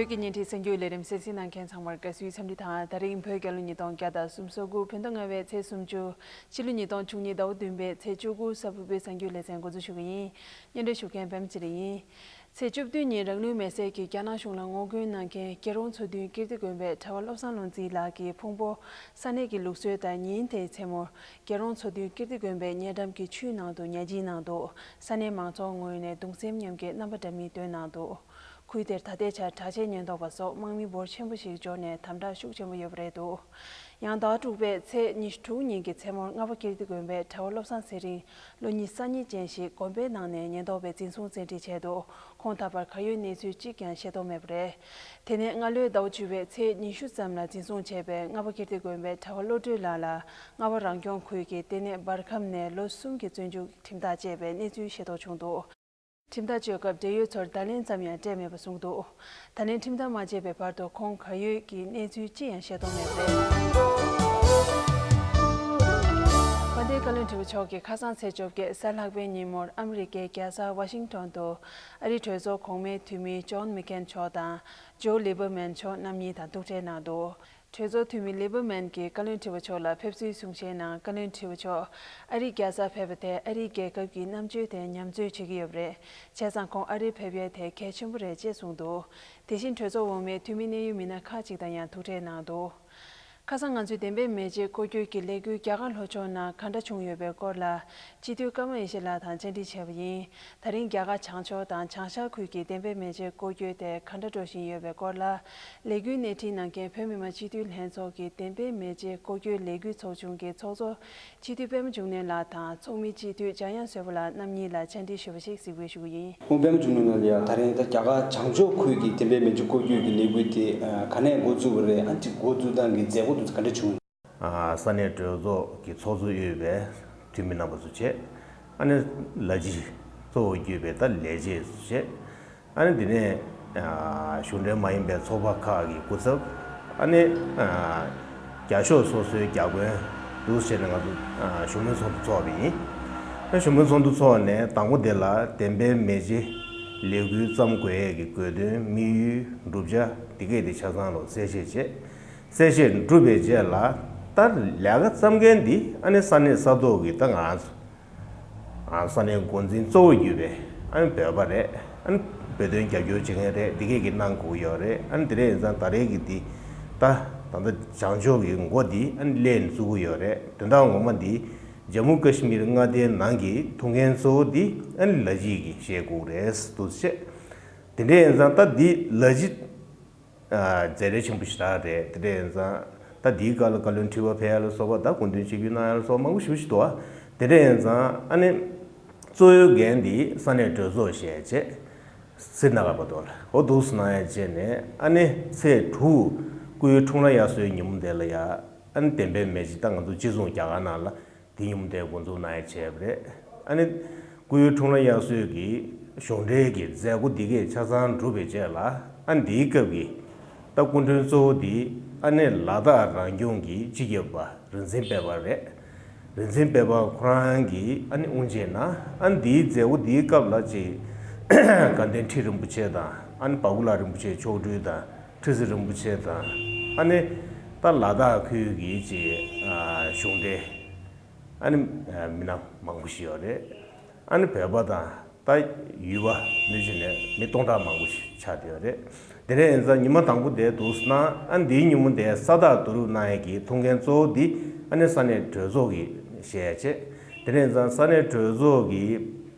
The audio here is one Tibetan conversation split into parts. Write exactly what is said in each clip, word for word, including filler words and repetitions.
བོད་ཀྱི་བརྙན་འཕྲིན་གསར་འགྱུར་ལས་རིམ་གསན་གཟིགས་གནང་མཁན་ཚང་མར་དགའ་བསུའི་འཚམས་འདྲི་དང་། ད་རིང་བོད་རྒྱལ་ལོ་ཉིས་སྟོང་བརྒྱ་དང་སུམ་ཅུ་སོ་དགུ། བོད་ཟླ་ལྔ་པའི་ཚེས་སུམ་ཅུ། ཕྱི་ལོ་ཉིས་སྟོང་བཅུ་གཉིས་ཟླ་བ་བདུན་པའི་ཚེས་བཅུ་དགུ། གཟའ་ཕུར་བུའི་གསར་འགྱུར་ལེ་ཚན་འགོ་འཛུགས་ཞུ་གི་ཡིན། སྙན་སྒྲོན་ཞུ་མཁན་པད་མ་ཚེ་རིང་ཡིན། ཚེས་བཅུ་བདུན་ཉིན་རང་ལུས་མེར་སྲེག་གིས་རྒྱ་ནག་གཞུང་ལ་ངོ་རྒོལ་གནང་མཁན་རྒྱལ་རོང་མཚོ་མཐུན་ཀིརྟི་དགོན་པའི་གྲྭ་པ་བློ་བཟང་བློ་འཛིན་ལགས་ཀྱི་ཕུང་པོ་ས་གནས་ཀྱི་ལུགས་སྲོལ་ལྟར་ཉིན་དེའི་མཚན་མོར་རྒྱལ་རོང་མཚོ་མཐུན་ཀིརྟི་དགོན་པའི་ཉེ་འགྲམ་གྱི་ཆུའི་ནང་དུ་ཉལ་ཇིང་གནང་འདུག། ས་གནས་མང་ཚོགས་ངོས་ནས་གདུང་སེམས་མཉམ་སྐྱེད་རྣམ་པ་འདྲ་མིན་བཏོན་གནང་འདུག། ཁུལ་དེར་ད་ལྟའི་ཆར་དྲག་ཆས་ཉེན་རྟོག་པ་སོགས་དམག་མི་འབོར་ཆེན་པོ་ཞིག་འབྱོར་ནས་དམ་དྲག་ཤུགས་ཆེན་པོ་ཡོད་པ་རེད་འདུག། ཡང་ཟླ་བ་དྲུག་པའི་ཚེས་ཉི་ཤུ་དྲུག་ཉིན་གྱི་མཚན་མོར་རྔ་པ་ཀིརྟི་དགོན་པའི་གྲྭ་པ་བློ་བཟང་ཚེ་རིང་ལོ་ཉི་ཤུ་རྩ་གཉིས་ཅན་ཞིག་དགོན་པའི་ནང་ནས་ཉེན་རྟོག་པས་འཛིན་བཟུང་བཙན་ཁྲིད་བྱས་འདུག། ཁོང་ད་བར་གར་ཡོད་གནས་ཚུལ་གཅིག་ཀྱང་ཤེས་རྟོགས་མེད་པ་རེད། དེ་ནས་སྔ་ལོའི་ཟླ་བ་བཅུ་པའི་ཚེས་ཉི་ཤུ་ཙམ་ལ་འཛིན་བཟུང་བྱས་པའི་རྔ་པ་ཀིརྟི་དགོན་པའི་གྲྭ་པ་བློ་གྲོས་ལགས་ལ་རྔ་པ་རང་སྐྱོང་ཁུལ་གྱི་ལྟེ་གནས་འབར་ཁམས་ནས་ལོ་གསུམ་གྱི་བཙོན་འཇུག་ཁྲིམས་ཐག་བཅད་པའི་གནས་ཚུལ་ཤེས་རྟོགས་བྱུང་འདུག། ཁྲིམས་ཐག་གཅོད་སྐབས་འབྲེལ་ཡོད་ཚོར་བརྡ་ལན་ཙམ་ཡང་སྤྲད་མེད་པ་གསུངས་འདུག། ད་ལན་ཁྲིམས་ཐག་མ་བཅད་པའི་བར་དུ་ཁོང་གར་ཡོད་ཀྱི་གནས་ཚུལ་ཅི་ཡང་ཤེས་རྟོགས་མེད་པ་རེད། དཔལ་ལྡན་བཀའ་བློན་ཁྲི་པ་མཆོག་གིས་ཁ་སང་ཚེས་བཅོ་བརྒྱད་གཟའ་ལྷག་པའི་ཉིན་མོར་ཨ་མི་རི་ཀའི་རྒྱལ་ས་ཝ་ཤིང་ཊོན་དུ་ཨ་རིའི་གྲོས་ཚོགས་གོང་མའི་འཐུས་མི་ཇོན་མེག་ཀེན་མཆོག་དང་ཇོ་ལི་བྷར་མན་མཆོག་རྣམ་གཉིས་དང་ཐུག་འཕྲད་གནང་འདུག། གྲོས་ཚོགས་འཐུས་མི་ལི་བྷར་མན་གྱིས་བཀའ་བློན་ཁྲི་པ་མཆོག་ལ་ཕེབས་བསུའི་གསུང་བཤད་ནང་། བཀའ་བློན་ཁྲི་པ་མཆོག་ཨ་རིའི་རྒྱལ་སར་ཕེབས་པ་དེ་ཨ་རིའི་རྒྱལ་ཁབ་ཀྱི་རྣམ་དཔྱོད་དེ་ཉམས་ཚོད་བྱེད་ཀྱི་ཡོད་པ་རེད། བྱས་ཙང་ཁོང་ཨ་རིར་ཕེབས་ཡས་དེ་གལ་ཆེན་པོ་རེད་ཅེས་གསུངས་འདུག། དེ་བཞིན་གྲོས་ཚོགས་འོག་མའི་འཐུས་མི་གནད་ཡོད་མི་སྣ་ཁག་ཅིག་དང་ཡང་ཐུག་འཕྲད་གནང་འདུག། ཁ་སང་ང་ཚོས་བདེན་པའི་མེ་ལྕེ་སྐོར་སྐྱོད་ཀྱི་ལས་འགུལ་རྒྱ་གར་ལྷོ་ཕྱོགས་ནང་ག་འདྲ་བྱུང་ཡོད་པའི་སྐོར་ལ། སྤྱི་འཐུས་ཀརྨ་ཡེ་ཤེས་ལགས་དང་བཅར་འདྲི་བྱས་པ་ཡིན། ད་རིང་རྒྱ་གར་བྱང་ཕྱོགས་དང་བྱང་ཤར་ཁུལ་གྱི་བདེན་པའི་མེ་ལྕེ་སྐོར་སྐྱོད་དེ་ག་འདྲ་འགྲོ་བཞིན་ཡོད་པའི་སྐོར་ལ། ལས་འགུལ་སྣེ་ཁྲིད་གནང་མཁན་བོད་མི་མང་སྤྱི་འཐུས་ལྷན་ཚོགས་ཀྱི་བདེན་པའི་མེ་ལྕེ་སྐོར་སྐྱོད་ལས་འགུལ་ཚོགས་ཆུང་གི་ཚོགས་གཙོ་སྤྱི་འཐུས་པད་མ་འབྱུང་གནས་ལགས་དང་ཚོགས་མི་སྤྱི་འཐུས་འཇམ་དབྱངས་བཟོད་པ་ལགས་རྣམ་གཉིས་ལ་བཅར་འདྲི་ཞུས་པ་ཞིག་གཟིགས་འབུལ་ཞུ་གི་ཡིན། ཁོང་པད་མ་འབྱུང་གནས་ལགས་ལ་ཡང་ད་རིང་ད་རྒྱ་གར་བྱང་ཕྱོགས་ཁུལ་གྱི་བདེན་པའི་མེ་ལྕེ་སྐོར་སྐྱོད་ཀྱི་ལས་འགུལ་དེ་ག་ནས་འགོ་བཙུགས་པ་རེད། ཨ་ནི་འགོ་བཙུགས་སྟངས་ཀྱི་མཛད་སྒོ་དེ་ཚོ་ག་འདྲ་བྱུང་། ས་གནས་གྲོས་ཚོགས་ཀྱི་ཚོགས་གཙོ་དབུས་པའི་འཐུས་མི་རྣམ་པ་ཚོ་བཅས། ཨ་ནི་ལ་གཞི་གཙོ་བོ་གྱུར་པའི་ད་ལས་བྱེད་ཚོ་བཅས། ཨ་ནི་དེ་ནས་གཞུང་འབྲེལ་མ་ཡིན་པའི་ཚོགས་པ་ཁག་གི་སྐུ་ཚབ། ཨ་ནི་རྒྱ་ཤོག་སོ་སོའི་བརྒྱ་དཔོན་འདུག་བྱས་ནས་ང་ཚོ་བཞུགས་མོལ་ཚོགས་འདུ་ཚོགས་པ་ཡིན། ཨ་བཞུགས་མོལ་ཚོགས་འདུ་ཚོགས་ནས་དང་པོ་དེ་ལ་བདེན་པའི་མེ་ལྕེ་ལས་འགུལ་བརྩམ་དགོས་ཡས་ཀྱི་དགོས་དོན། དམིགས་ཡུལ། བསྒྲུབ་བྱ། འདི་གས་དེ་ཆ་ཚང་ལ་གསལ་བཤད་བྱས། གསལ་བཤད་གྲུབ་པའི་རྗེས་ལ་ད་ལས་ཀ་བརྩམ་མཁན་འདི་ཨ་ནི་ས་གནས་ས་ཐོག་གི་ད་ང་ཚོ་ཨ་ས་གནས་འགོ་འཛིན་གཙོ་བོ་གྱུར་པའི་ཨ་ནི་བོད་པ་རེད། ཨ་ནི་བོད་དོན་རྒྱབ་སྐྱོར་བྱེད་མཁན་རེད། འདི་གས་ཀྱི་གནང་དགོས་ཀྱི་ཡོད་རེད། ཨ་ནི་དེ་རེད་ཡིན་ཙང་ད་རེས་ཀྱི་འདི་ད་ད་ལྟ་བྱང་ཕྱོགས་ཀྱི་འགོ་འདི་ཨ་ནི་སླེབས་ནས་བཙུགས་ཀྱི་ཡོད་རེད། དོན་དག་ངོ་མ་འདི་ཇམ་མུ་ཀ་ཤི་མིར་མངའ་སྡེའི་ནང་གི་ཐུགས་འགན་གཙོ་བོ་འདི་ཨ་ནི་ལ་གཞིས་ཀྱིས་བཞེས་དགོས་རེད་འདུག་བཤད། དེ་འདྲ་ཡིན་ཙང་ད་འདི་ལ་གཞི་མཛད་རེས་ཆེན་པོ་ཞེ་དྲག་རེད། དེ་འདྲ་ཡིན་ཙང་ད་འདིའི་སྐབས་ལ་བཀའ་བློན་ཁྲི་པ་ཕེབས་ཡ་ལ་སོགས་པ། ད་སྐུ་མདུན་ཆིབས་བསྒྱུར་གནང་ཡ་ལ་སོགས་པ་མང་པོ་ཞེ་པོ་ཞིག་འདུག་བ། དེ་འདྲ་ཡིན་ཙང་ཨ་ནི་གཙོ་བོའི་འགན་འདི་ས་གནས་གྲོས་ཚོགས་བཞེས་བྱས། སི་རི་ན་གར་བར་དུ་ལ་འོ་འདུག་སེ་གནང་ཡ་བྱས་ནས། ཨ་ནི་ཚེས་དྲུག་སྐུའི་འཁྲུངས་ལྷ་དབྱར་གསོལ་ཉིན་མོ་དེ་ལ་ཡ་ཨ་ནི་བདེན་པའི་མེ་ལྕེ་ད་ང་ཚོ་སྤྱི་ཚོགས་རྒྱ་གར་ནང་ལ། དེ་ཉིན་མོ་དེ་འགོ་འཛུགས་གནང་ཡ་བྱས་པ་རེད། ཨ་ནི་སྐུའི་འཁྲུངས་ལྷ་དབྱར་གསོལ་གྱི་གཞུང་འབྲེལ་གྱི་མཛད་སྒོ་འདི་གས་ཆ་ཚང་གྲུབ་པའི་རྗེས་ལ། ཨ་ནི་འདིའི་སྐབས་ཀྱི་ད་སྐུ་མགྲོན་གཙོ་བོ་འདི་ཨ་ནི་ལ་དྭགས་རང་སྐྱོང་གི་སྤྱི་ཁྱབ་པ་རིག་འཛིན་དཔལ་འབར་རེད། རིག་འཛིན་དཔལ་འབར་ཁོ་རང་གིས་ཨ་ནི་དབུ་འབྱེད་གནང་། ཨ་ནི་འདིའི་མཛད་སྒོ་འདིའི་སྐབས་ལ་ཅིག་དགའ་ལྡན་ཁྲི་རིན་པོ་ཆེ་དང་། ཨ་ནི་བ་ཀུ་ལ་རིན་པོ་ཆེ་མཆོག་སྤྲུལ་དང་། ཁྲི་ཟུར་རིན་པོ་ཆེ་དང་། ཨ་ནི་ད་ལ་དྭགས་ཁུལ་གྱི་ཅིག་གཞུང་འབྲེལ། ཨ་ནི་མི་སྣ་མང་པོ་ཞིག་ཡོད་རེད། ཨ་ནི་བོད་པ་དང་ད་ཡུལ་པ་ནུས་ཅན་ནས་མི་སྟོང་ཕྲག་མང་པོ་ཞིག་ཆགས་བསྡད་ཡོད་རེད། དེ་འདྲ་ཡིན་ཙང་ཉི་མ་དང་པོ་དེ་འདུག་སེ་གནང་། ཨ་ནི་འདིའི་ཉིན་མོ་དེ་ས་རྟགས་བསྡུ་རུབ་གནང་ཡས་ཀྱི་ཐུགས་འགན་གཙོ་བོ་འདི་ཨ་ནི་ས་གནས་གྲོས་ཚོགས་ཀྱིས་བཞེས་བྱས། དེ་འདྲ་ཡིན་ཙང་ས་གནས་གྲོས་ཚོགས་ཀྱིས་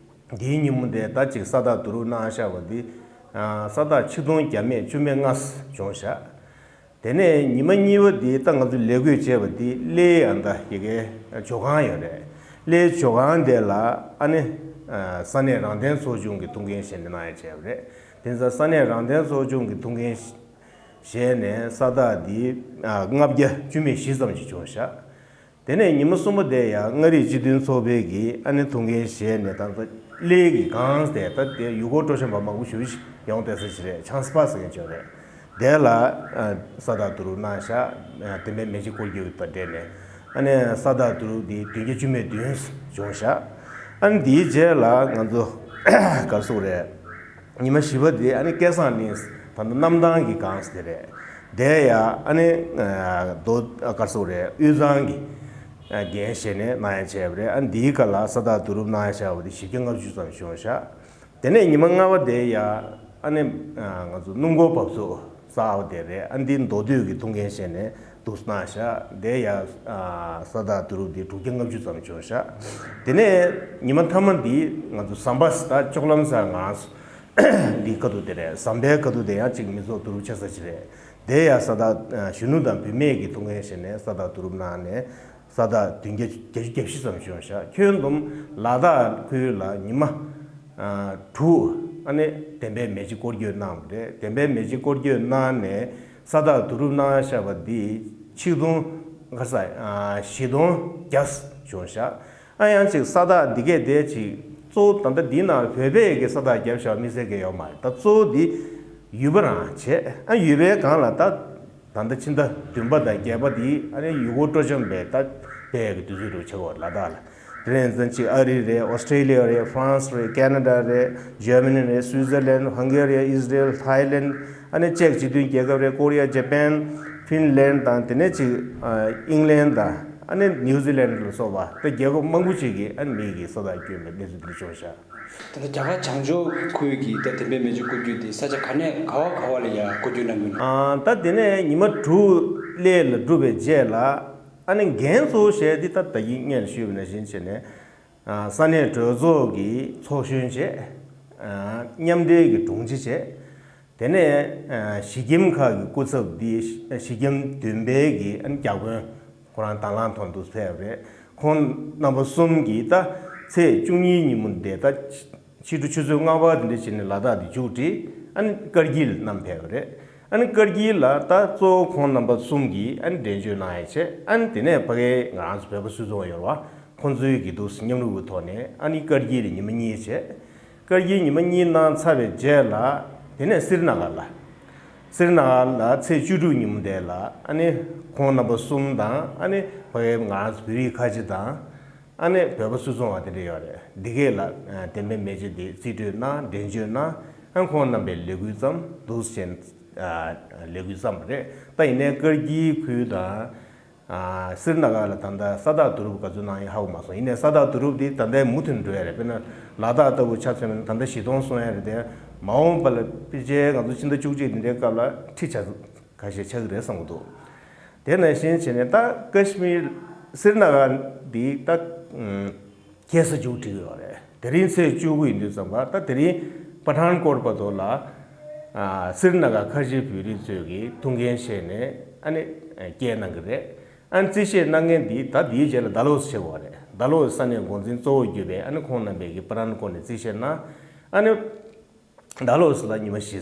འདིའི་ཉིན་མོ་དེ་ད་ཅིག་ས་རྟགས་བསྡུ་རུབ་གནང་བཞག་པ་འདི་ས་རྟགས་ཆིག་སྟོང་བརྒྱ་མེད་བཅུ་མེད་ལྔ་བྱུང་བཞག། དེ་ནས་ཉི་མ་གཉིས་པ་འདི་ད་ང་ཚོས་ལས་འགུལ་བྱས་པ་འདི་གླེའི་ཡང་ད་ཡ་གའི་ཇོ་ཁང་ཡོད་རེད། གླེའི་ཇོ་ཁང་དེ་ལ་ཨ་ནི་ས་གནས་རང་བདེན་ཚོགས་ཆུང་གི་ཐུགས་འགན་བཞེས་ནས་གནང་ཡ་བྱས་པ་རེད། དེ་ཚོ་ས་གནས་རང་བདེན་ཚོགས་ཆུང་གི་ཐུགས་འགན་བཞེས་ནས་ས་རྟགས་འདི་ལྔ་བརྒྱ་བཅུ་མེད་བཞི་ཙམ་ཞིག་བྱུང་བཞག། དེ་ནས་ཉི་མ་གསུམ་པ་དེ་ཡང་མངའ་རིས་སྤྱི་མཐུན་ཚོགས་པའི་གི་ཨ་ནི་ཐུགས་འགན་བཞེས་ནས་ད་ལྟ་གླེའི་གི་སྒང་དེ་ད་དེ་ཡུལ་སྐོར་སྤྲོ་འཆམ་པ་མང་པོ་ཞེ་པོ་ཞིག་ཡོང་བསྡད་ས་ཞིག་རེད། ཆང་སི་པ་ཟེར་མཁན་ཅིག་ཡོད་རེད། དེ་ལ་ས་རྟགས་བསྡུ་རུབ་གནང་བཞག། དེ་མིན་མེ་ལྕེ་སྐོར་སྐྱོད་དང་འབྲེལ་ནས་ཨ་ནི་ས་རྟགས་བསྡུ་རུབ་དེ་བདུན་བརྒྱ་བཅུ་མེད་བདུན་བྱུང་བཞག། ཨ་ནི་དེའི་རྗེས་ལ་ང་ཚོ་ག་རེ་ཟེར་དགོས་རེད། ཉི་མ་བཞི་པ་དེ་ཨ་ནི་སྐལ་བཟང་གླིང་ ད་ལྟ་གནམ་ཐང་གི་སྒང་ཟེར་རེད། དེ་ཡ་ཨ་ནི་རྡོ་ག་རེ་ཟེར་རེད། དབུས་གཙང་གི་འགན་བཞེས་ནས་གནང་ཡ་བྱས་པ་རེད། ཨ་ནི་འདིའི་སྐབས་ལ་ས་བདག་བསྡུ་རུབ་གནང་ཡ་བྱས་པ་དེ་བཞི་བརྒྱ་ལྔ་བཅུ་ཙམ་བྱུང་ཤག་དེ་ནས་ཉི་མ་ལྔ་པ་དེ་ཡ་ཨ་ནི་ང་ཚོ་སྣུམ་འཁོར་འབབ་ཚུགས་གསར་པ་དེ་རེད། ཨ་ནི་འདི་མདོ་སྟོད་ཀྱི་ཐུགས་འགན་བཞེས་ནས་འདུག་གནང་ཤག་དེ་ཡ་ས་བདག་བསྡུ་རུབ་དེ་དྲུག་བརྒྱ་ལྔ་བཅུ་ཙམ་བྱུང་ཤག་དེ་ནས་ཉི་མ་མཐའ་མ་འདི་ང་ཚོ་ཟམ་པ་ད་ལྕོག་ལམ་སར་ང་ཚོ་འདི་ཁ་ཐུག་དེ་རེད། ཟམ་པའི་ཁ་ཐུག་དེ་ཡང་གཅིག་མི་ཚོགས་བསྡུ་རུབ་ཆེ་ས་ཅིག་རེད། དེ་ཡང་ས་བདག་གཞོན་ནུ་དང་བུད་མེད་ཀྱི་ཐུགས་འགན་བཞེས་ནས་ས་བདག་བསྡུ་རུབ་གནང་ནས་ས་བདག་བདུན་བརྒྱ་བརྒྱད་ཅུ་གྱ་བཞི་ཙམ་བྱུང་ཤག་ཁྱོན་བསྡོམས་ལ་དྭགས་ཁུལ་ལ་ཉི་མ་དྲུག་ཨ་ནི་བདེན་པའི་མེ་ལྕེ་སྐོར་སྐྱོད་གནང་བ་རེད། བདེན་པའི་མེ་ལྕེ་སྐོར་སྐྱོད་གནང་ནས་ས་བདག་བསྡུ་རུབ་གནང་བཞག་པ་འདི་ཆིག་སྟོང་ག་ས་བཞི་སྟོང་བརྒྱ་བྱུང་ཤག་ཨ་ཡང་ཅིག་ས་བདག་འདི་གས་དེ་ཅིག་གཙོ་བོ་ད་ལྟ་འདི་ནང་བོད་པའི་གི་ས་བདག་བརྒྱབ་བཞག་དམིགས་བསལ་གྱི་ཡོད་མ་རེད། ད་གཙོ་བོ་འདི་ཡུལ་པ་རང་བྱས། ཨ་ཡུལ་པའི་སྒང་ལ་ད་ད་ལྟ་ཕྱི་ཟླ་བདུན་པ་དང་བརྒྱད་པ་འདི་ཨ་ནི་ཡུལ་སྐོར་སྤྲོ་འཆམ་པའི་ད་དཔེ་གི་དུས་ཚོད་འདྲ་ཆགས་ཡོད་ལ་དྭགས་ལ། དེ་ནས་ཙང་ཅིག་ཨ་རི་རེད། ཨོ་སི་ཀྲེ་ལི་ཡ་རེད། ཧྥ་རན་སི་རེད། ཁེ་ན་ཌ་རེད། ཇར་མ་ནི་རེད། སུའི་ཛར་ལན། ཧང་གེ་རི། ཨིས་ར་ཨེལ། ཐའི་ལན། ཨ་ནི་ཅེཀ་སྤྱི་མཐུན་རྒྱལ་ཁབ་རེད། ཀོ་རི་ཡ། ཇ་པན། ཧྥིན་ལན་དང་དེ་ནས་ཅིག་ཨིང་ལན་དང་ཨ་ནི་ནིའུ་ཛི་ལན་ལ་སོགས་པ་ད་རྒྱལ་ཁབ་མང་པོ་ཅིག་གིས་ཨ་ནི་མི་གི་ས་བདག་བསྐྱོན་པའི་གནས་ཚུལ་འདི་འདྲ་བྱུང་ཤག་ད་ལྟ་རྒྱ་གར་བྱང་ཕྱོགས་ཁུལ་གྱི་ད་བདེན་པའི་མེ་ལྕེ་སྐོར་སྐྱོད་དེ་ས་ཆ་ག་ནས་ག་བ་ག་བ་ལ་ཡ་སྐོར་སྐྱོད་གནང་གི་ཡོད་ན། ཨ་ད་དེ་ནས་ཉི་མ་དྲུག་སླེབས་ལ་གྲུབ་པའི་རྗེས་ལ་ཨ་ནི་འགན་གཙོ་བོ་བཞེས་དེ་ད་ད་གིན་སྔོན་ཞུས་པ་ནང་བཞིན་བྱས་ནས་ཨ་ས་གནས་གྲོས་ཚོགས་ཀྱི་ཚོགས་གཞོན་བྱས། ཨ་མཉམ་འབྲེལ་གྱི་དྲུང་ཆེ་བྱས། དེ་ནས་ཨ་གཞིས་ཁྱིམ་ཁག་གི་སྐུ་ཚབ་འདི་གཞིས་ཁྱིམ་བདུན་པའི་གི་ཨ་ནི་བརྒྱ་དཔོན་ཁོ་རང་དང་བླངས་ཐོག་ཏུ་ཕེབས་རེད། ཁོང་རྣམ་པ་གསུམ་གྱིས་ད་ཚེས་བཅུ་གཉིས་ཉིན་མོ་འདི་ད་ཕྱི་དྲོ་ཆུ་ཚོད་ལྔ་པ་དེ་འདྲ་བྱས་ནས་ལ་དྭགས་དེ་མཇུག་བསྒྲིལ། ཨ་ནི་ཀར་གིལ་བསྣམས་ཕེབས་པ་རེད། ཨ་ནི་ཀར་གིལ་ལ་ད་གཙོ་བོ་ཁོང་རྣམ་པ་གསུམ་གྱིས་ཨ་ནི་འགྲན་བརྗོད་གནང་ཡ་བྱས། ཨ་ནི་དེ་ནས་ཕ་གིའི་ང་རང་ཚོ་བོད་པ་སུད་ཚོང་ཡོད་རེད་བ། ཁོང་ཚོའི་གི་འདུག་མཉམ་རུབ་ཀྱི་ཐོག་ནས་ཨ་ནི་ཀར་གིལ་ཉི་མ་གཉིས་བྱས། ཀར་གིལ་ཉི་མ་གཉིས་གནང་ཚར་བའི་རྗེས་ལ་དེ་ནས་སི་རི་ན་གར་ལ། སི་རི་ན་གར་ལ་ཚེས་བཅུ་དྲུག་ཉིན་མོ་དེ་ལ་ཨ་ནི་ཁོང་རྣམ་པ་གསུམ་དང་ཨ་ནི་ཕ་གིའི་ང་རང་ཚོ་བོད་རིགས་ཁ་ཆེ་དང་ཨ་ནི་བོད་པ་སུད་ཚོང་བ་དེ་འདྲ་ཡོད་རེད། འདི་གས་ལ་བདེན་པའི་མེ་ལྕེ་དེ་རྩིས་སྤྲོད་གནང་། འགྲན་བརྗོད་གནང་། ཨ་ཁོང་རྣམ་པས་ལས་འགུལ་བརྩམས། འདུག་སེ་བྱས་ལས་འགུལ་བརྩམས་པ་རེད། ད་ཡིན་ནའི་ཀར་གིལ་ཁུལ་དང་། ཨ་སི་རི་ན་གར་ལ་ད་ལྟ་ས་བདག་བསྡུ་རུབ་ག་ཚོད་གནང་ཡིན་ཧ་གོ་མ་སོང་། ཡིན་ནའི་ས་བདག་བསྡུ་རུབ་དེ་ད་ལྟའི་མུ་མཐུད་འགྲོ་ཡ་རེད། དཔེར་ན་ལ་དྭགས་ལྟ་བུ་ཆ་མཚོན་ན་ད་ལྟ་བཞི་སྟོང་སོང་ཡ་རེད་དེ། མ་འོངས་པ་ལ་ཕལ་ཆེར་ང་ཚོ་ཕྱི་ཟླ་བཅུ་གཅིག་འདི་འདྲའི་སྐབས་ལ་ཁྲི་ཆ་ཁ་ཤས་ཆགས་ཀྱི་རེད་བསམ་གྱི་འདུག་དེ་ནང་བཞིན་བྱས་ནས་ད་ཀ་ཤི་མིར་སི་རི་ན་གར་འདི་ད་ཨུམ་རྒྱལ་ས་མཇུག་སྒྲིལ་གྱི་ཡོད་རེད། དེ་རིང་ཚེས་བཅུ་དགུ་ཡིན་དུས་ཙམ་པ་ད་དེ་རིང་པ་ཐན་ཀོཊ་བར་དུ་ལ་ཨ་སི་རི་ན་གར་ཁ་ཆེ་བོད་རིགས་ཚོས་ཀྱི་ཐུགས་འགན་བཞེས་ནས་ཨ་ནི་སྐད་གནང་གི་རེད། ཨ་ནི་རྩིས་བཤེར་གནང་མཁན་འདི་ད་འདིའི་རྗེས་ལ་ཌལ་ཧོ་སི་ཆགས་ཀྱི་ཡོད་རེད། ཌལ་ཧོ་སི་ས་གནས་འགོ་འཛིན་གཙོ་བོ་གྱུར་པའི་ཨ་ནི་ཁོང་རྣམ་པས་ཀྱི་པ་ཐན་ཀོཊ་ནས་རྩིས་བཤེར་གནང་། ཨ་ནི་ཌལ་ཧོ་སི་ལ་ཉི་མ་བཞི་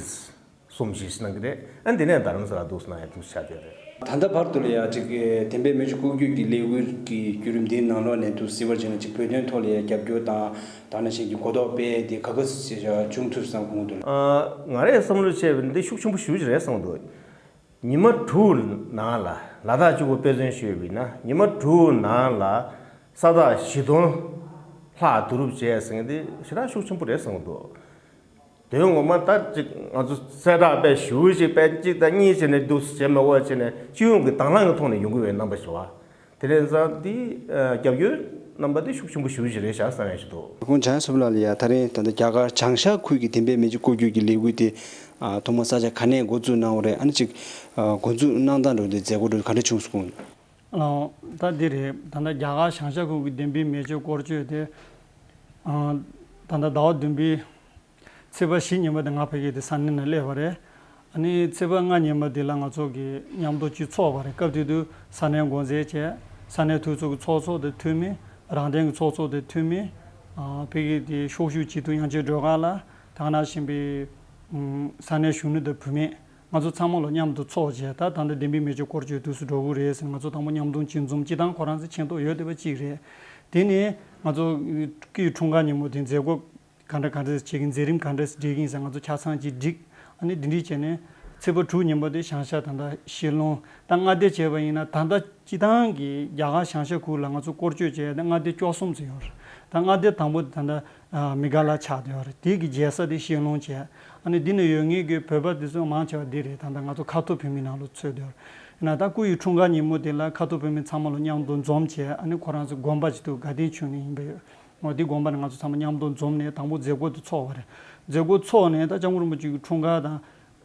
གསུམ་བཞི་གནང་གི་རེད། ཨ་ནི་དེ་ནས་རྡ་རམ་ས་ལ་འདུག་སེ་གནང་ཡ་འདུག་སེ་ཆགས་བསྡད་རེད། ད་ལྟ་བར་དུ་ལ་ཡ་ཅིག་བདེན་པའི་མེ་ལྕེ་སྐོར་སྐྱོད་ཀྱི་ལས་འགུལ་གྱི་བརྒྱུད་རིམ་འདིའི་ནང་ལོགས་ནས་འདུག་སེ་བར་བྱས་ན་ཅིག་བོད་དོན་ཐོག་ལ་ཡ་རྒྱབ་སྐྱོར་དང་ད་ནང་བཞིན་གྱི་གོ་རྟོགས་སྤེལ་ཏེ་ག་ག་ཟེ་བྱས་བྱུང་ཐུབ་བསམ་གྱི་འདུག་ལ། ཨ་ང་རས་བསམ་བློ་བྱས་པ་འདི་ཤུགས་ཆེན་པོ་ཞེ་པོ་ཅིག་རེད་བསམ་གྱི་འདུག་ཉི་མ་དྲུག་ནང་ལ་ལ་དྭགས་གཅིག་པོ་དཔེ་མཚོན་ཞུས་པ་ཡིན་ན་ཉི་མ་དྲུག་ནང་ལ་ས་བདག་བཞི་སྟོང་ལྷག་བསྡུ་རུབ་བྱས་ཟེར་མཁན་དེ་ཞེ་དྲག་ཤུགས་ཆེན་པོ་རེད་བསམ་གྱི་འདུག་དོན་ངོ་མ་ད་ཅིག་ང་ཚོ་གསལ་བསྒྲགས་དཔེ་ཞུ་ཞིག་དཔེ་གཅིག་དང་གཉིས་བྱས་ནས་འདུག་བྱས་མ་དགོས་བྱས་ནས་སྤྱི་ཡོངས་ཀྱི་དང་བླངས་ཀྱི་ཐོག་ནས་ཡོང་གི་ཡོད་རྣམ་པ་ཞིག་བ། དེ་རེད་ཙང་འདི་རྒྱབ་སྐྱོར་རྣམ་པ་འདི་ཤུགས་ཆེན་པོ་ཞེ་པོ་ཅིག་རེད་ཤག་བསམ་ཡ་ཞིག་འདུག་ཁོང་བྱང་སོབ་ལགས་ལ་ཡ་ད་རེས་ད་ལྟ་རྒྱ་གར་བྱང་ཤར་ཁུལ་གྱི་བདེན་པའི་མེ་ལྕེ་སྐོར་སྐྱོད་ཀྱི་ལས་འགུལ་དེ་ཐོག་མར་ས་ཆ་ག་ནས་འགོ་བཙུགས་གནང་བ་རེད། ཨ་ནི་ཅིག་འགོ་འཛུགས་གནང་སྟངས་འགྲོ་དེ་མཛད་སྒོ་འགྲོ་ག་འདྲ་བྱུང་སོང་། ཨ་ད་འདི་རེད། ད་ལྟ་རྒྱ་གར་བྱང་ཤར་ཁུལ་གྱི་བདེན་པའི་མེ་ལྕེ་སྐོར་སྐྱོད་དེ་ཨ་ད་ལྟ་ཟླ་བ་བདུན་པའི་ཚེས་པ་བཞི་ཉིན་མོ་དེ་ང་ཕ་གི་དེ་ས་གནས་ནང་སླེབས་པ་རེད། ཨ་ནི་ཚེས་པ་ལྔ་ཉིན་མོ་དེ་ལ་ང་ཚོ་གི་མཉམ་དུ་གཅིག་ཚོགས་པ་རེད། སྐབས་དེ་དུས་ས་གནས་འགོ་འཛིན་བྱས། ས་གནས་འཐུས་ཚོགས་ཀྱི་ཚོགས་གཙོ་དེ་འཐུས་མི། རང་བདེན་གྱི་ཚོགས་གཙོ་དེ་འཐུས་མི། ཨ་ཕ་གི་དེ་ཤོག་ཤུགས་སྤྱི་འཐུས་དབྱངས་ཅན་སྒྲོལ་དཀར་ལགས་དང་ནང་བཞིན་པའི་ཨུམ་ས་གནས་གཞོན་ནུ་དང་བུད་མེད་ང་ཚོ་ཚང་མ་ལ་མཉམ་དུ་ཚོགས་བྱས། ད་ད་ལྟ་བདེན་པའི་མེ་ལྕེ་སྐོར་སྐྱོད་དུས་སུ་འགྲོ་གི་རེད་ཟེར་ང་ཚོ་དང་པོ་མཉམ་དུ་སྤྱི་འཛོམས་སྤྱི་བཏང་ཁོ་རང་ཚོ་མཁྱེན་རྟོགས་ཡོད་བསྡད་པ་གཅིག་རེད། དེ་ནས་ང་ཚོ་སྐུའི་འཁྲུངས་སྐར་ཉིན་མོ་དེ་མཛད་སྒོ་ག་འདྲ་ག་འདྲ་བྱེད་ཀྱི་མཛད་རིམ་ག་འདྲ་སྒྲིག་གི་ཡིན་ཟེར་ང་ཚོ་ཆ་ཚང་ཅིག་བསྒྲིགས། ཨ་ནི་འདི་འདྲ་བྱས་ནས་ཚེས་པ་དྲུག་ཉིན་མོ་དེ་བྱང་ཤར་ད་ལྟ་ཤི་ལོང་ད་མངའ་སྡེ་བྱས་པ་ཡིན་ན་ད་ལྟ་སྤྱི་བཏང་གི་རྒྱ་གར་བྱང་ཤར་ཁུལ་ལ་ང་ཚོ་སྐོར་སྐྱོད་བྱས་ཡ་དེ་མངའ་སྡེ་བཅུ་གསུམ་ཙམ་ཡོད་རེད། ད་མངའ་སྡེ་དང་པོ་དེ་ད་ལྟ་ ཨ་མི་དགའ་ལ་ཆགས་བསྡད་ཡོད་རེད། དེ་གི་རྒྱལ་ས་དེ་ཤེ་ལོང་བྱས། ཨ་ནི་འདི་ན་ཡོད་མཁན་གྱི་བོད་པ་དེ་ཚོ་མང་ཆེ་བ་འདི་རེད། ད་ལྟ་ང་ཚོ་ཁ་ཐོར་བོད་མིའི་ནང་ལ་ཚུད་བསྡད་ཡོད་རེད། ཡིན་ན་ད་སྐུ་ཡི་འཁྲུངས་སྐར་ཉིན་མོ་དེ་ལ་ཁ་ཐོར་བོད་མི་ཚང་མ་ལ་མཉམ་དུ་འཛོམས་བྱས། ཨ་ནི་ཁོ་རང་ཚོ་དགོན་པ་ཅིག་འདུག་དགའ་ལྡན་ཆོས་གླིང་ཡིན་པ་ཡོད། འོ་དེ་དགོན་པ་ནས་ང་ཚོ་ཚང་མ་མཉམ་དུ་འཛོམས་ནས་དང་པོ་མཛད་སྒོ་དེ་ཚོགས་པ་རེད། མཛད་སྒོ་ཚོགས་ནས་ད་སྐྱབས་མགོན་རིན་པོ་ཆེ་གི་འཁྲུངས་སྐར་དང་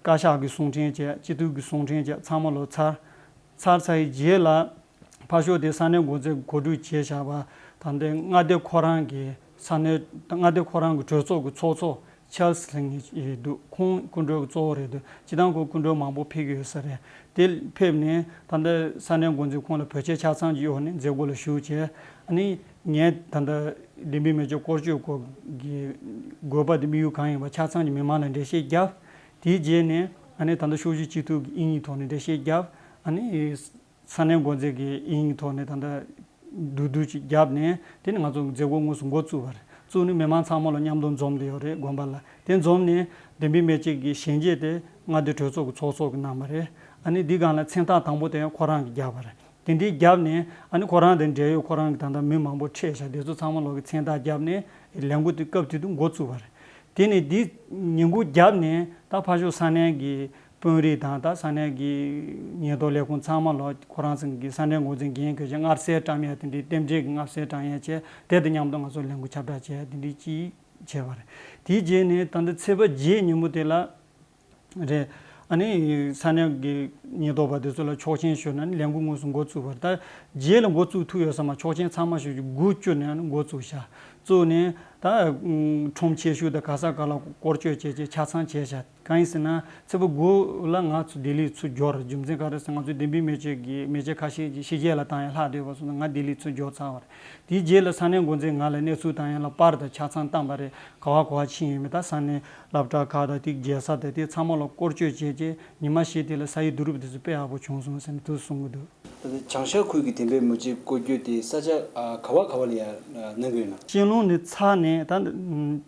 བཀའ་ཤག་གི་གསུང་འཕྲིན་བྱས། སྤྱི་འཐུས་ཀྱི་གསུང་འཕྲིན་བྱས། ཚང་མ་ལོ་ཚར། ཚར་ཚར་བའི་རྗེས་ལ་ཕར་ཕྱོགས་དེ་ས་གནས་འགོ་འཛིན་གོ་སྒྲིག་བྱས་བཞག་པ། ད་ལྟའི་མངའ་སྡེ་ཁོ་རང་གི་ས་གནས་མངའ་སྡེ་ཁོ་རང་གི་གྲོས་ཚོགས་ཀྱི་ཚོགས་གཙོ་ཆཱལ་སི་ལབ་མཁན་ཞིག་འདུག་ཁོང་སྐུ་མགྲོན་གཙོ་བོ་རེད་འདུག་སྤྱིར་བཏང་ཁོང་སྐུ་མགྲོན་མང་པོ་ཕེབས་ཀྱི་ཡོད་ས་རེད། དེ་ཕེབས་ནས་ད་ལྟ་ས་གནས་འགོ་འཛིན་ཁོང་ལ་བོད་ཆས་ཆ་ཚང་ཅིག་གཡོགས་ནས་མཛད་སྒོ་ལ་ཞུགས་བྱས། ཨ་ནི་ངས་ད་ལྟ་བདེན་པའི་མེ་ལྕེ་སྐོར་སྐྱོད་སྐོར་གྱི་དགོས་པ་དེ་དམིགས་ཡུལ་གང་ཡིན་པ་ཆ་ཚང་གི་མི་མང་ལ་འགྲེལ་བཤད་བརྒྱབ། དེའི་རྗེས་ནས་ཨ་ནི་ད་ལྟ་ཤོག་གཞི་སྤྱི་འཐུས་ཀྱི་དབྱིངས་ཡིག་ཐོག་ནས་འགྲེལ་བཤད་བརྒྱབ། ཨ་ནི་ས་གནས་འགོ་འཛིན་གྱི་དབྱིངས་ཐོག་ནས་ད་ལྟ་བསྡུ་བསྡུ་ཅིག་བརྒྱབ་ནས། དེ་ནས་ང་ཚོ་མཛད་སྒོ་དངོས་སུ་འགོ་བཙུགས་པ་རེད། བཙུགས་ནས་མི་མང་ཚང་མ་ལ་མཉམ་དུ་འཛོམས་བསྡད་ཡོད་རེད། དགོན་པ་ལ་དེ་འཛོམས་ནས་བདེན་པའི་མེ་ལྕེ་གི་ཞལ་འབྱེད་དེ་མངའ་སྡེ་གྲོས་ཚོགས་ཀྱི་ཚོགས་གཙོ་གིས་གནང་བ་རེད། ཨ་ནི་འདི་སྒང་ལ་མཚན་རྟགས་དང་པོ་དེ་ཁོ་རང་གིས་བརྒྱབ་པ་རེད། དེ་འདྲའི་བརྒྱབ་ནས་ཨ་ནི་ཁོ་རང་དང་འབྲེལ་ཡོད་ཁོ་རང་གི་ད་ལྟ་མི་མང་པོ་ཁྲིད་བཞག་དེ་ཚོ་ཚང་མ་ལོག་གི་མཚན་རྟགས་བརྒྱབ་ནས་ལས་འགུལ་དེ་སྐབས་དེ་དུས་འགོ་བཙུགས་པ་རེད། དེ་ནས་འདི་ཉིན་གུང་བརྒྱབ་ནས་ད་ཕར་ཕྱོགས་ས་གནས་ཀྱི་དཔོན་རིགས་དང་། ད་ས་གནས་ཀྱི་ཉེན་རྟོག་ལས་ཁུངས་ཚང་མ་ལོག་ཁོ་རང་ཚོ་གི་ས་གནས་འགོ་འཛིན་འགན་འཁུར་བྱས་མངའ་གསལ་བཀྲམ་ཡ་དེ་འདྲའི་རྟེན་འབྲེལ་གྱི་མངའ་གསལ་བཀྲམ་ཡ་བྱས། དེ་དང་མཉམ་དུ་ང་ཚོ་ལས་འགུལ་ཁྱབ་བསྒྲགས་བྱས་དེ་འདྲའི་ཅིག་བྱས་པ་རེད། དེའི་རྗེས་ནས་ད་ལྟ་ཚེས་པ་བརྒྱད་ཉིན་མོ་དེ་ལ་རེད། ཨ་ནི་ས་གནས་ཀྱི་ཉེན་རྟོག་པ་དེ་ཚོ་ལ་ཆོག་མཆན་ཞུས་ནས་ལས་འགུལ་དངོས་སུ་འགོ་བཙུགས་པ་རེད། ད་རྗེས་ལ་འགོ་བཙུགས་ཐུབ་ཡོད་ས་མ། ཆོག་མཆན་ཚང་མ་ཞུས་རྗེས་སྒོ་བཅུ་ནས་ཨ་ནི་འགོ་བཙུགས་བཞག་བཙུགས་ནས་ད་ཁྲོམ་ཆེ་ཤོས་དང་ག་ས་ག་ལ་སྐོར་སྐྱོད་བྱས་བྱས་ཆ་ཚང་བྱས་བཞག་གང་ཡིན་ཟེར་ན་ཚེས་པ་དགུ་ལ་ང་ཚོ་ལྡི་ལི་ཚུར་འབྱོར། རྒྱུ་མཚན་ག་རེ་ཟེར་ན་ང་ཚོའི་བདེན་པའི་མེ་ལྕེ་གི་མེ་ལྕེ་ཁ་ཤས་ཀྱིས་ཕྱི་རྒྱལ་ལ་བཏང་ཡ་ལྷག་བསྡད་པ་སོང་ཙང་ང་ལྡི་ལི་ཚུར་འབྱོར་ཚར་བ་རེད། དེའི་རྗེས་ལ་ས་གནས་འགོ་འཛིན་ང་ལ་གནས་ཚུལ་བཏང་ཡ་ལ་པར་དང་ཆ་ཚང་བཏང་བ་རེད། ག་བ་ག་བ་ཕྱིན་ཡོད་མེད། ད་ས་གནས་སློབ་གྲྭ་ཁག་དང་དེ་རྒྱལ་ས་དང་དེ་ཚང་མ་ལ་སྐོར་སྐྱོད་བྱས་རྗེས་ཉི་མ་བཞི་དེ་ལ་ས་ཡི་བསྡུ་རུབ་དེ་ཚོ་དཔེ་ཡག་པོ་བྱུང་སོང་ཟེར་ནས་དུ་གསུང་གི་འདུག་ད་ལྟ་བྱང་ཤར་ཁུལ་གྱི་བདེན་པའི་མེ་ལྕེ་སྐོར་སྐྱོད་དེ་ས་ཆ་ཨ་ག་བ་ག་བ་ལ་ཡ་ཨ་གནང་གི་ཡོད་ན། ཤེ་ལོང་ནས་ཚར་ནས་ད་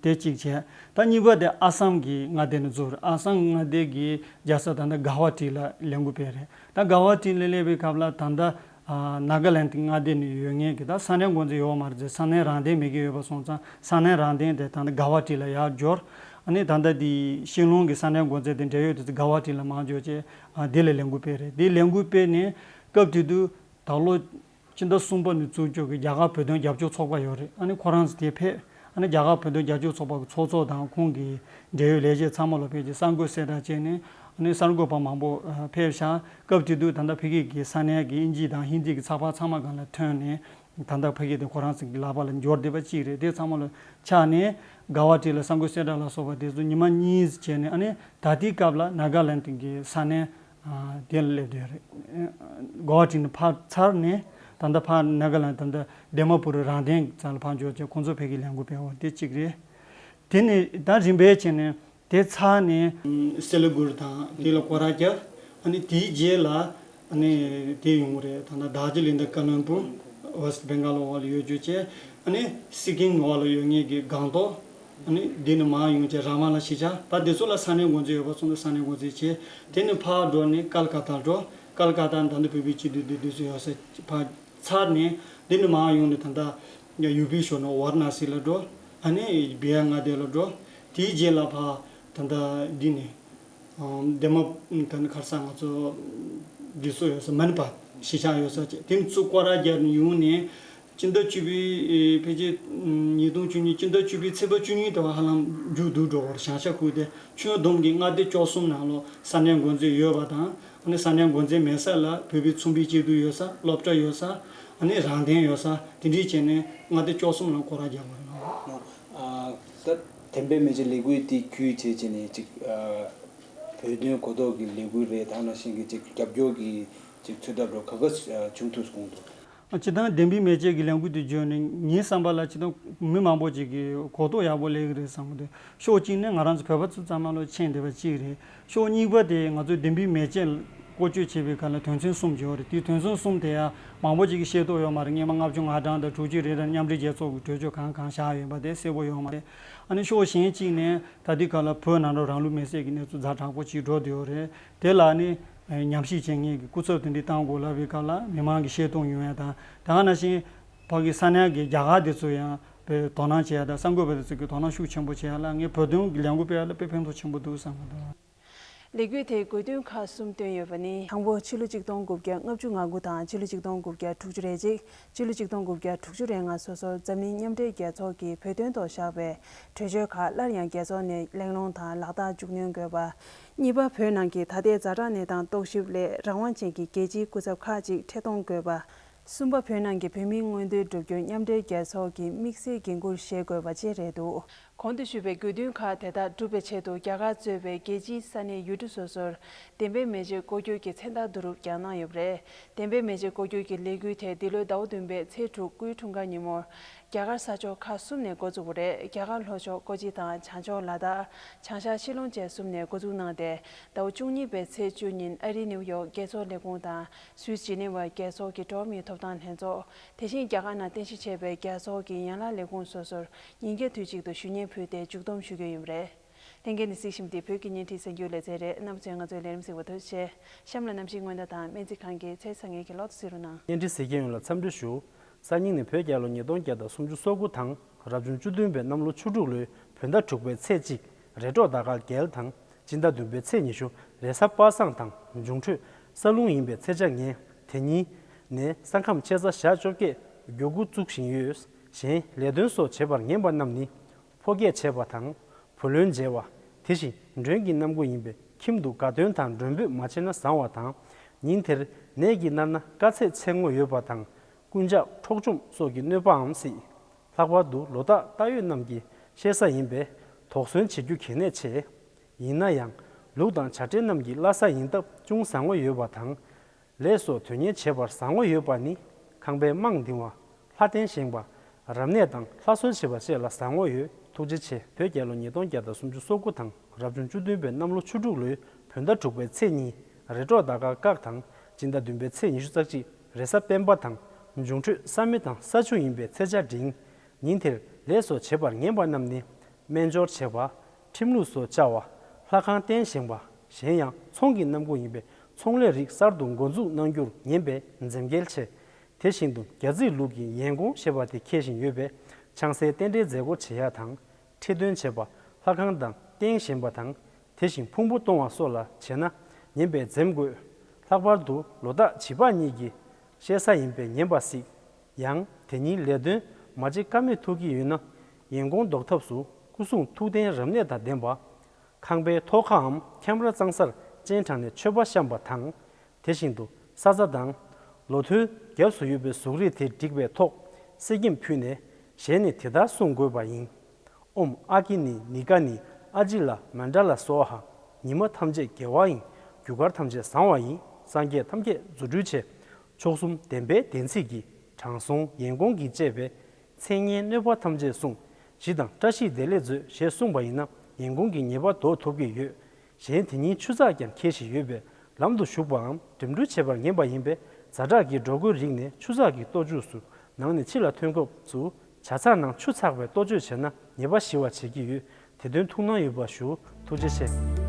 དེ་གཅིག་བྱས། ད་གཉིས་པ་དེ་ཨ་སམ་གྱི་མངའ་སྡེ་ནས་བཙུགས་རེད། ཨ་སམ་མངའ་སྡེ་གི་རྒྱལ་ས་ད་ལྟ་ག་ཝ་ཊི་ལ་ལས་འགུལ་སྤེལ་རེད། ད་ག་ཝ་ཊི་ལ་སླེབས་པའི་སྐབས་ལ་ད་ལྟ་ཨ་ནཱ་ག་ལེན་ཌི་མངའ་སྡེ་ནས་ཡོད་མཁན་གྱི་ད་ས་གནས་འགོ་འཛིན་ཡོད་མ་རེད་ཟེར། ས་གནས་རང་བདེན་མེད་ཀྱི་ཡོད་པ་སོང་ཙང་ས་གནས་རང་བདེན་དེ་ད་ལྟ་ག་ཝ་ཊི་ལ་ཡར་འབྱོར། ཨ་ནི་ད་ལྟ་དེ་ཤེ་ལོང་གི་ས་གནས་འགོ་འཛིན་དེ་འབྲེལ་ཡོད་དེ་ཚོ་ག་ཝ་ཊི་ལ་མར་འབྱོར་བྱས་ཨ་དེ་ལ་ལས་འགུལ་སྤེལ་རེད། དེ་ལས་འགུལ་སྤེལ་ནས་སྐབས་དེ་དུས་ད་ལོ་སྤྱི་ཟླ་གསུམ་པ་ནས་བཙུགས་ཀྱོག་གི་རྒྱ་གར་བོད་དོན་རྒྱབ་སྐྱོར་ཚོགས་པ་ཡོད་རེད། ཨ་ནི་ཁོ་རང་ཚོ་དེ་ཕེབས། ཨ་ནི་རྒྱ་གར་བོད་དོན་རྒྱབ་སྐྱོར་ཚོགས་པ་གི་ཚོགས་གཙོ་དང་ཁོང་གི་འབྲེལ་ཡོད་ལས་བྱེད་ཚང་མ་ལ་ཕེབས་ཀྱི་གསར་འགོད་གསལ་བསྒྲགས་བྱས་ནས། ཨ་ནི་གསར་འགོད་པ་མང་པོ་ཕེབས་ཤག་སྐབས་དེ་དུས་ད་ལྟ་ཕ་གི་གི་ས་གནས་ཀྱི་དབྱིན་ཇི་དང་ཧིན་དི་གི་ཚགས་པར་ཚང་མ་སྒང་ལ་ཐོན་ནས་ད་ལྟ་ཕ་གི་དེ་ཁོ་རང་ཚོ་གི་ལག་པ་ལ་འབྱོར་བསྡད་པ་གཅིག་རེད། དེ་ཚང་མ་ལ་ཆགས་ནས་ག་ཝ་ཊི་ལ་གསར་འགོད་གསལ་བསྒྲགས་ལ་སོགས་པ་དེ་ཚོ་ཉི་མ་གཉིས་བྱས་ནས། ཨ་ནི་ད་ལྟའི་སྐབས་ལ་ནཱ་ག་ལེན་ཌི་གི་ས་གནས་ཨ་དེ་ལ་སླེབས་བསྡད་རེད། ག་ཝ་ཊི་ནས་ཕར་ཚར་ནས་ད་ལྟ་ཕར་ནཱ་ག་ལེན་ཌི་ད་ལྟ་དི་མ་པུར་རང་བདེན་རྩ་ལ་ཕར་འབྱོར་བྱས་ཁོང་ཚོ་ཕ་གི་ལས་འགུལ་སྤེལ་བ་དེ་གཅིག་རེད། དེ་ནས་ད་རིམ་པས་བྱས་ནས་དེ་ཚར་ནས་སི་ལི་གུར་དང་དེ་ལ་སྐོར་ར་བརྒྱབ། ཨ་ནི་དེའི་རྗེས་ལ་ཨ་ནི་དེ་ཡོང་གི་རེད། ད་ལྟ་རྡ་ཇི་ལིང་དང་ཀ་ལོན་སྦུག་ཝེ་སི་ཊི་བེང་ག་ལ་འོག་ལ་ཡོད་རྒྱུ་བྱས། ཨ་ནི་སི་ཀིམ་འོག་ལ་ཡོད་མཁན་གྱི་སྒང་ཏོག་ཨ་ནི་འདི་ནས་མར་ཡོང་བྱས་ར་མ་ལ་གཞིས་ཆགས། ད་འདི་ཚོ་ལ་ས་གནས་འགོ་འཛིན་ཡོད་པ་སོང་ཙང་ས་གནས་འགོ་འཛིན་བྱས། དེ་ནས་ཕར་འགྲོ་ནས་ཀལ་ཀ་ཏ་འགྲོ། ཀལ་ཀ་ཏ་ད་ནི་བོད་པའི་སྤྱི་འཐུས་འདི་འདི་ཚོ་ཡོད་ས་ཕར་ཚར་ནས་འདི་ནས་མར་ཡོང་ནས་ད་ལྟ་ཡུ་པི་ཕྱོགས་ནས་ཝཱ་ར་ཎ་སི་ལ་འགྲོ། ཨ་ནི་བི་ཧར་མངའ་སྡེ་ལ་འགྲོ། དེའི་རྗེས་ལ་ཕར་ད་ལྟ་འདི་ནས་འདི་མ་ད་ནི་ཁར་ས་ང་ཚོ་འདི་ཚོ་ཡོད་ས་མ་ནི་པ་གཞིས་ཆགས་ཡོད་ས་བྱས། དེ་ནས་ཚུར་སྐོར་ར་བརྒྱབ་ནས་ཡོང་ནས། སྤྱི་ཟླ་བཅུ་པའི་ཕལ་ཆེར་ཉིས་སྟོང་བཅུ་གཉིས་སྤྱི་ཟླ་བཅུ་པའི་ཚེས་པ་བཅུ་གཉིས་དེ་བ་ཧ་ལམ་མཇུག་བསྡུ་འགྲོ་བར་བྱང་ཤར་ཁུལ་དེ་ཁྱོན་བསྡོམས་ཀྱི་མངའ་སྡེ་བཅུ་གསུམ་ནང་ལོ་ས་གནས་འགོ་འཛིན་ཡོད་པ་དང་། ཨ་ནི་ས་གནས་འགོ་འཛིན་མེད་ས་ལ་བོད་པའི་ཚོང་པའི་སྐྱིད་སྡུག་ཡོད་ས། སློབ་གྲྭ་ཡོད་ས། ཨ་ནི་རང་བདེན་ཡོད་ས། དེ་འདྲའི་བྱས་ནས་མངའ་སྡེ་བཅུ་གསུམ་ལ་སྐོར་ར་རྒྱག་པ་རེད། ད་བདེན་པའི་མེ་ལྕེ་ལས་འགུལ་དེ་བརྒྱུད་བྱས་བྱས་ནས་ཅིག་བོད་དོན་གོ་རྟོགས་ཀྱི་ལས་འགུལ་རེད། ད་ནང་བཞིན་གྱི་ཅིག་རྒྱབ་སྐྱོར་གྱི་ཅིག་ཚོད་ལྟ་འགྲོ་ག་ག་བྱུང་ཐུབ་སོང་འདུག་སྤྱིར་བཏང་བདེན་པའི་མེ་ལྕེ་གི་ལས་འགུལ་དེ་བརྒྱུད་ནས་ངའི་བསམ་པ་ལ་སྤྱིར་བཏང་མི་མང་པོ་ཅིག་གིས་གོ་རྟོགས་ཡག་པོ་སླེབས་ཀྱི་རེད་བསམ་གྱི་འདུག་ཕྱོགས་གཅིག་ནས་ང་རང་ཚོ་བོད་པ་ཚོ་ཚང་མ་ལ་མཁྱེན་བསྡད་པ་གཅིག་རེད། ཕྱོགས་གཉིས་པ་དེ་ང་ཚོས་བདེན་པའི་མེ་ལྕེ་བཀོལ་སྤྱོད་བྱེད་པའི་སྐབས་ལ་དོན་ཚན་གསུམ་ཅིག་ཡོད་རེད། དེའི་དོན་ཚན་གསུམ་དེ་ཡང་མང་པོ་ཅིག་གིས་ཤེས་རྟོགས་ཡོད་མ་རེད། སྔོན་མ་ལྔ་བཅུ་ང་གྲངས་དང་དྲུག་ཅུ་རེ་རེར་མཉམ་འབྲེལ་རྒྱལ་ཚོགས་ཀྱི་གྲོས་ཆོད་གང་གང་བཞག་ཡོད་པ་དེ་གསལ་པོ་ཡོད་མ་རེད། ཨ་ནི་ཕྱོགས་གཞན་གཅིག་ནས་ད་ལྟའི་སྐབས་ལ་བོད་ནང་ལ་རང་ལུས་མེར་སྲེག་གི་གནས་ཚུལ་ཛ་དྲག་པོ་ཅིག་འགྲོ་བསྡད་ཡོད་རེད། དེ་ལ་ནི་ཉམས་ཞིབ་བྱེད་མཁན་གྱི་སྐུ་ཚབ་དེ་འདྲ་བཏང་དགོས་ལབ་པའི་སྐབས་ལ་མི་མང་གིས་ཤེས་རྟོགས་ཡོང་ཡ་དང་། དེ་ག་ནང་བཞིན་ཕ་གི་ས་གནས་ཀྱི་རྒྱ་གར་དེ་ཚོ་ཡང་ དོ་སྣང་བྱེད་ཡ་དང་གསར་འགོད་པ་དེ་ཚོ་གིས་དོ་སྣང་ཤུགས་ཆེན་པོ་བྱེད་ཡ་ལ་ངས་བོད་དོན་གྱི་ལས་འགུལ་སྤེལ་ཡ་ལ་དཔེ་ཕན་ཐོགས་ཆེན་པོ་འདུག་བསམ་གྱི་འདུག། ལས་འགུལ་དེའི་དགོས་འདུན་ཁག་གསུམ་བཏོན་ཡོད་པ་ནི། དང་པོ། ཕྱི་ལོ་ཆིག་སྟོང་དགུ་བརྒྱ་ལྔ་བཅུ་ང་དགུ་དང་ཕྱི་ལོ་ཆིག་སྟོང་དགུ་བརྒྱ་དྲུག་ཅུ་རེ་གཅིག་ཕྱི་ལོ་ཆིག་སྟོང་དགུ་བརྒྱ་དྲུག་ཅུ་རེ་ལྔ་སོ་སོར་འཛམ་གླིང་མཉམ་འབྲེལ་རྒྱལ་ཚོགས་ཀྱིས་བོད་དོན་ཐོག་བཞག་པའི་གྲོས་ཆོད་ཁག་སླར་ཡང་རྒྱལ་ཚོགས་ནས་གླེང་སློང་དང་ལག་བསྟར་མཇུག་སྣོན་དགོས་པ། གཉིས་པ། བོད་ནང་གི་ད་ལྟའི་ཛ་དྲག་གནས་སྟངས་རྟོག་ཞིབ་སླད་རང་དབང་ཅན་གྱི་རྒྱལ་སྤྱིའི་སྐུ་ཚབ་ཁག་ཅིག་ཁྲིད་གཏོང་དགོས་པ། གསུམ་པ། བོད་ནང་གི་བོད་མིའི་མངོན་འདོད་བསྒྲུབ་རྒྱུར་མཉམ་འབྲེལ་རྒྱལ་ཚོགས་ཀྱི་དམིགས་བསལ་འགན་འཁུར་བཞེས་དགོས་པ་བཅས་རེད་འདུག། གོང་དུ་ཞུས་པའི་དགོས་འདུན་ཁག་དེ་དག་སྒྲུབ་པའི་ཆེད་དུ་རྒྱ་གར་གཙོས་པའི་རྒྱལ་སྤྱིའི་ས་གནས་ཡུལ་གྲུ་སོ་སོར་བདེན་པའི་མེ་ལྕེ་སྐོར་སྐྱོད་ཀྱི་མཚན་རྟགས་བསྡུ་རུབ་ཀྱང་གནང་ཡོད་པ་རེད། བདེན་པའི་མེ་ལྕེ་སྐོར་སྐྱོད་ཀྱི་ལས་འགུལ་དེ་འདི་ལོའི་ཟླ་བ་བདུན་པའི་ཚེས་དྲུག་སྐུའི་འཁྲུངས་སྐར་ཉིན་མོར་རྒྱ་གར་ས་ཕྱོགས་ཁག་གསུམ་ནས་འགོ་བཙུགས་པ་རེད། རྒྱ་གར་ལྷོ་ཕྱོགས་ཀོ་ཅི་དང་བྱང་ཕྱོགས་ལ་དྭགས། བྱང་ཤར་ཤི་ལོང་བཅས་གསུམ་ནས་འགོ་འཛུགས་གནང་སྟེ། ཟླ་བ་བཅུ་གཉིས་པའི་ཚེས་བཅུ་ཉིན་ཨ་རིའི་ནིའུ་ཡོག་རྒྱལ་ཚོགས་ལས་ཁུངས་དང་སུད་སི་ཇི་ནི་ཝར་རྒྱལ་ཚོགས་ཀྱི་འགྲོ་བ་མིའི་ཐོབ་ཐང་ལྷན་ཚོགས། དེ་བཞིན་རྒྱ་གར་ནང་རྟེན་གཞི་བྱས་པའི་རྒྱལ་ཚོགས་ཀྱི་ཡན་ལག་ལས་ཁུངས་སོ་སོར་ཉིན་བརྒྱ་དུས་གཅིག་ཏུ་ཞུ་སྙན་ཕུལ་ཏེ་མཇུག་བསྡོམས་ཞུ་རྒྱུ་ཡིན་པ་རེད། ལྷན་རྒྱས་ནས་གཟིགས་བཞིན་པ་འདི་བོད་ཀྱི་བརྙན་འཕྲིན་གསར་འགྱུར་ལེ་ཚན་རེད། རྣམ་པ་ཚོས་ང་ཚོའི་ལས་རིམ་གཟིགས་པར་ཐུགས་རྗེ་ཆེ། གཤམ་ལ་གནམ་གཤིས་སྔོན་བརྡ་དང་སྨན་རྩིས་ཁང་གི་ཚེས་གྲངས་ཀྱི་ལོག་ཏུ་གཟིགས་རོགས་གནང་། བརྙན་འཕྲིན་གཟིགས་མཁན་ཡོངས་ལ་འཚམས་འདྲི་ཞུ། གསར་རྙིང་ནས་བོད་རྒྱལ་ལོ་ཉིས་སྟོང་བརྒྱ་དང་སུམ་ཅུ་སོ་དགུ་དང་རབ་བྱུང་བཅུ་བདུན་པའི་གནམ་ལོ་ཆུ་འབྲུག་ལོའི་བོད་ཟླ་དྲུག་པའི་ཚེས་གཅིག་རེ་དྲོ་ཟླ་སྐར་རྒྱལ་དང་སྤྱི་ཟླ་བདུན་པའི་ཚེས་ཉི་ཤུ་རེས་གཟའ་པ་སངས་དང་འབྱུང་འཕྲོད་ས་རླུང་ཡིན་པའི་ཚེས་ཆ་ངན་དེ་ཉིན་ནས་ས་ཁམས་ཆེ་ས་ཞག་བཅོ་བརྒྱད་མགྱོགས་འགོ་བཙུགས་བཞིན་ཡོད། གཞན་ལས་དོན་སོགས་བྱེད་པར་ངན་པ་རྣམས་ནི། ཕོ་སྐྱེས་བྱེད་པ་དང་། བུ་ལོན་འཇལ་བ། དེ་བཞིན་མགྲོན་གྱི་གནམ་སྒོ་ཡིན་པས་ཁྱིམ་དུ་དགའ་སྟོན་དང་མགྲོན་འབོད་མ་བྱས་ན་བཟང་བ་དང་། ཉིན་དེར་ནད་ཀྱིས་མནར་ན་དཀའ་ཚེགས་འཚོལ་དངོས་ཡོད་པ་དང་། རྐུན་ཇག་འཕྲོག་བཅོམ་སོགས་ཀྱི་གནོད་པའམ་སྲིད། ལྷག་པར་དུ་ལོ་རྟགས་རྟགས་ཡོད་རྣམས་ཀྱི་བཤད་ས་ཡིན་པས་དོགས་ཟོན་བྱེད་རྒྱུ་གལ་གནད་ཆེ། ཡིན་ན་ཡང་ལུག་དང་བྱ་བྲལ་རྣམས་ཀྱི་བླ་གཟའ་ཡིན་སྟབས་ཅུང་བཟང་བོ་ཡོད་པ་དང་། ལས་སོགས་དོན་གཉེར་བྱེད་པར་བཟང་བོ་ཡོད་པ་ནི། ཁང་པའི་རྨང་ལྡིང་བ། ལྷ་རྟེན་བཞེངས་པ། རབ་གནས་དང་ལྷ་གསོལ་བྱེད་པ་བཅས་ལ་བཟང་བོ་ཡོད། ཐུགས་རྗེ་ཆེ། བོད་རྒྱལ་ལོ་ཉིས་སྟོང་བརྒྱ་དང་སུམ་ཅུ་སོ་དགུ་དང་རབ་བྱུང་བཅུ་བདུན་པའི་གནམ་ལོ་ཆུ་འབྲུག་ལོའི་བོད་ཟླ་དྲུག་པའི་ཚེས་གཉིས་རེ་དྲོ་ཟླ་སྐར་སྐག་དང་སྤྱི་ཟླ་བདུན་པའི་ཚེས་ཉི་ཤུ་རྩ་གཅིག་རེས་གཟའ་སྤེན་པ་དང་འབྱུང་འཕྲོད་ས་མེ་དང་ས་ཆུ་ཡིན་པའི་ཚེས་ཆ་འབྲིང་། ཉིན་དེར་ལས་སོགས་བྱེད་པར་ངན་པ་རྣམས་ནི། སྨན་སྦྱོར་བྱེད་པ། ཁྲིམས་ལུགས་སོགས་བཅའ་བ། ལྷ་ཁང་རྟེན་བཞེངས་པ། གཞན་ཡང་ཚོང་གི་གནམ་སྒོ་ཡིན་པས་ཚོང་ལས་རིགས་གསར་དུ་འགོ་འཛུགས་གནང་རྒྱུར་ངན་པས་འཛེམ་གྱིས་ཆེ། དེ་བཞིན་དུ་རྒྱ་རྩིས་ལུགས་ཀྱི་ཡན་གོང་ཞེས་པ་དེ་འཁེལ་བཞིན་ཡོད་པས་ཆང་སའི་རྟེན་འབྲེལ་མཛད་སྒོ་བྱེད་ཡ་དང་། ཁྲི་འདོན་བྱེད་པ། ལྷ་ཁང་དང་རྟེན་བཞེངས་པ་དང་། དེ་བཞིན་ཕུང་པོ་གཏོང་བ་སོགས་ལ་བྱེད་ན་ངན་པས་འཛེམ་དགོས། ལྷག་པར་དུ་ལོ་རྟགས་བྱིས་པ་གཉིས་ཀྱི་བཤད་ས་ཡིན་པས་ངན་པ་གཟིགས། ཡང་དེ་ཉིད་ལས་དོན་མ་བྱེད་ཀ་མེད་ཐུག་གི་ཡོད་ན། ཡན་གོང་ལྡོག་ཐབས་སུ་སྐུ་གསུང་ཐུགས་རྟེན་རབ་གནས་དང་ལྡན་པ། ཁང་པའི་ཐོག་ཁའམ་ཁྱམས་ར་གཙང་སར་སྤྱན་དྲངས་ནས་མཆོད་པ་བཤམས་པ་དང་། དེ་བཞིན་དུ་ས་ཚ་དང་། ལོ་ཐོའི་རྒྱབ་སུ་ཡོད་པའི་གཟུགས་རིས་དེ་བསྒྲིགས་པའི་ཐོག་གསེར་སྐྱེམས་ཕུལ་ནས། ཞལ་ནས་དེ་ལྟར་གསུང་དགོས་པ་ཡིན། ཨོཾ་ཨ་ཀི་ནི་ནི་ཀ་ནི་ཨ་ཇི་ལ་མཎྜ་ལ་སྭཱ་ཧཱ། ཉི་མ་ཐམས་ཅད་དགེ་བ་ཡིན། རྒྱུ་སྐར་ཐམས་ཅད་བཟང་བ་ཡིན། སངས་རྒྱས་ཐམས་ཅད་རྫུ་འཕྲུལ་ཆེ། མཆོག་གསུམ་བདེན་པའི་བདེན་ཚིག་གིས། དྲང་སྲོང་ཡན་གོང་གིས་བཅས་པའི། མཚན་སྙན་གནོད་པ་ཐམས་ཅད་བསྲུང་། ཞི་དང་བཀྲ་ཤིས་བདེ་ལེགས་མཛོད། ཞེས་གསུངས་པ་ཡིན་ན་ཡན་གོང་གི་ཉེས་པ་ཟློག་ཐུབ་ཀྱི་ཡོད། གཞན་དེ་ཉིད་ཆུ་ཚགས་ཀྱང་འཁེལ་བཞིན་ཡོད་པས་ལམ་དུ་ཞུགས་པའམ་འགྲིམ་འགྲུལ་བྱེད་པར་ངན་པ་ཡིན་པས་ཛ་དྲག་གི་འགྲོ་སྒོའི་རིགས་ནས་ཆུ་ཚགས་ཀྱི་ལྟོ་ཆས་སུ་ནང་ནས་ཕྱི་ལ་ཐོན་སྐབས་སུ་ཇ་ཚགས་ནང་ཆུ་ཚགས་པའི་ལྟོ་ཆས་བྱས་ན་ཉེས་པ་ཞི་བར་བྱེད་ཀྱི་ཡོད། དེ་དོན་ཐུགས་སྣང་ཡོད་པ་ཞུ། ཐུགས་རྗེ་ཆེ།